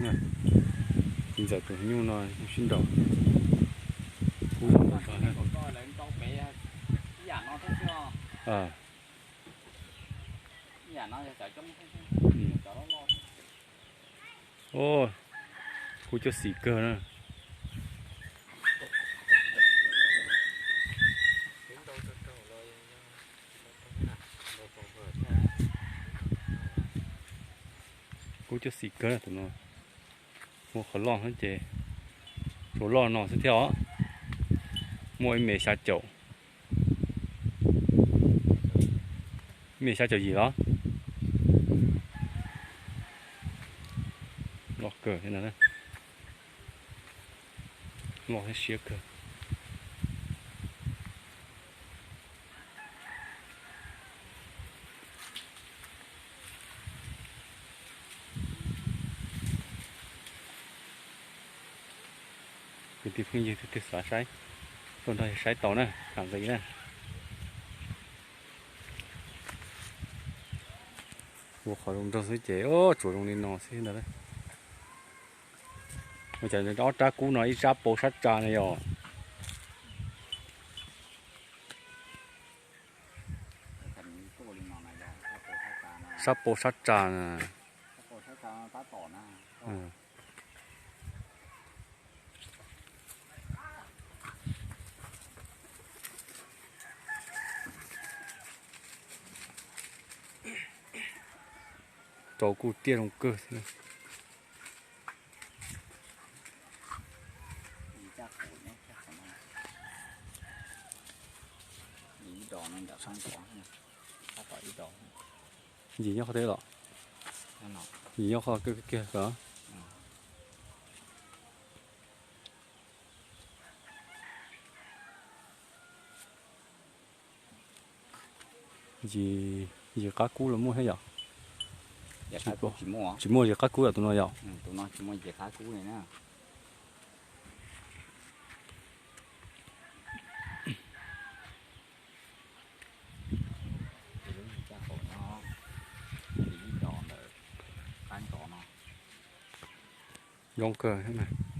Txiv ntxawm tus nyuj no sib nraus. Kub zoo kawg. Kub cuab xim kawg na. Kub cuab xim kawg na tus no. Muaj qhov loj xwb ces tsuas loj no xwb thiab os. Muaj ib mev xya caum, ib mev xya caum yim los? Loj kawg thiab na. Loj thiab siab kawg. Kwv tij phooj ywg, tus twg xav saib tuaj nrog yawg saib tau na, tham nqi na. Ua qhov zoo nraug xwb ces tsuas zoo li no xwb ntag. Ua cas ob rab kub no ib rab pau sab tsa no yog? Sab pau sab tsa na. Rau kuj tiaj zoo kawg thiab. Yim nyob qhov twg los? Yim nyob qhov kiag kiag os. Yim, yim qab kub los muaj thiab yom? Tsis muaj yim qab kub yom tus no yom? Zoo kawg thiab.